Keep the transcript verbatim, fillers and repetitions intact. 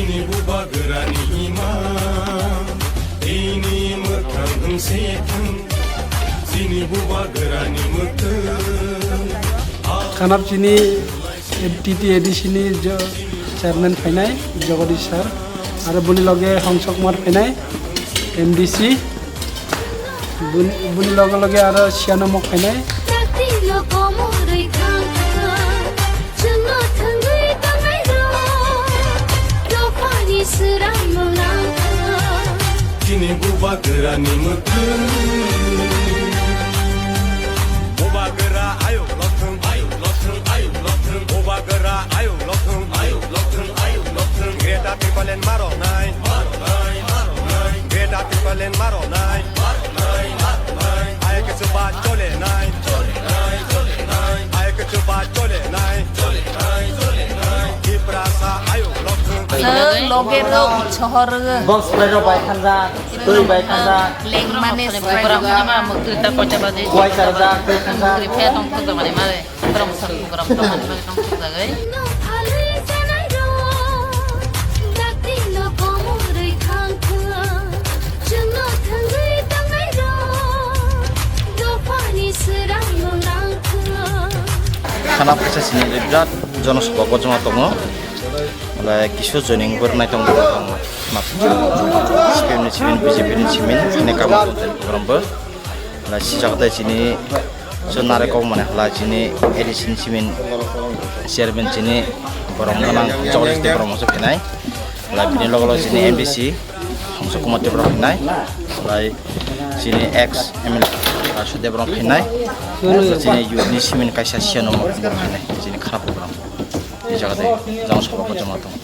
Chini bubagrani ima, tini mwkhang hwngse thang. Chini bubagrani mwkhang. Khanap chini T T A D C ni jo-, chairman phainai Jagadish sir, aro boni loge Hongsa Kumar phainai M D C, boni, boni loge loge aro Siano Mok phainai. Chini bubagrani mwkhang. Bubagra ayuk lothung, ayuk lothung, ayuk lothung. Bubagra ayuk lothung, ayuk lothung, ayuk lothung. Greater Tipraland maro nai, maro nai, maro nai. Greater Tipraland maro nai, maro nai, maro nai. Ayuk chuba chole nai, chole nai, chole nai. Ayuk chuba chole nai, chole nai, chole nai. Tiprasa ayuk lothung. Loge rok sohor. Box spray rok bai khanjak, twi bai khanjak. Lengmani spray rok. Kuai karjak, twi khanjak. Khana phaisa sini birat jonosabha kochoma tongo. Ola kisu joining bor nai tongo. C P M ni simin, B J P ni simin, ini kamo program bo. Ola sijak dai sini. So nare kok mane hala chini A D C ni simin chairman chini borok gwnang Jagadish Debbarma se phainai. Hala bini logo logo chini M D C Hongsa Kumar Debbarma phainai. Hala chini ex M L A Ashu Debbarma phainai. Chini youth ni simin kaisa Siano Mok phainai. Chini khana program. Ei jaga de jang sabha kochoma tongo.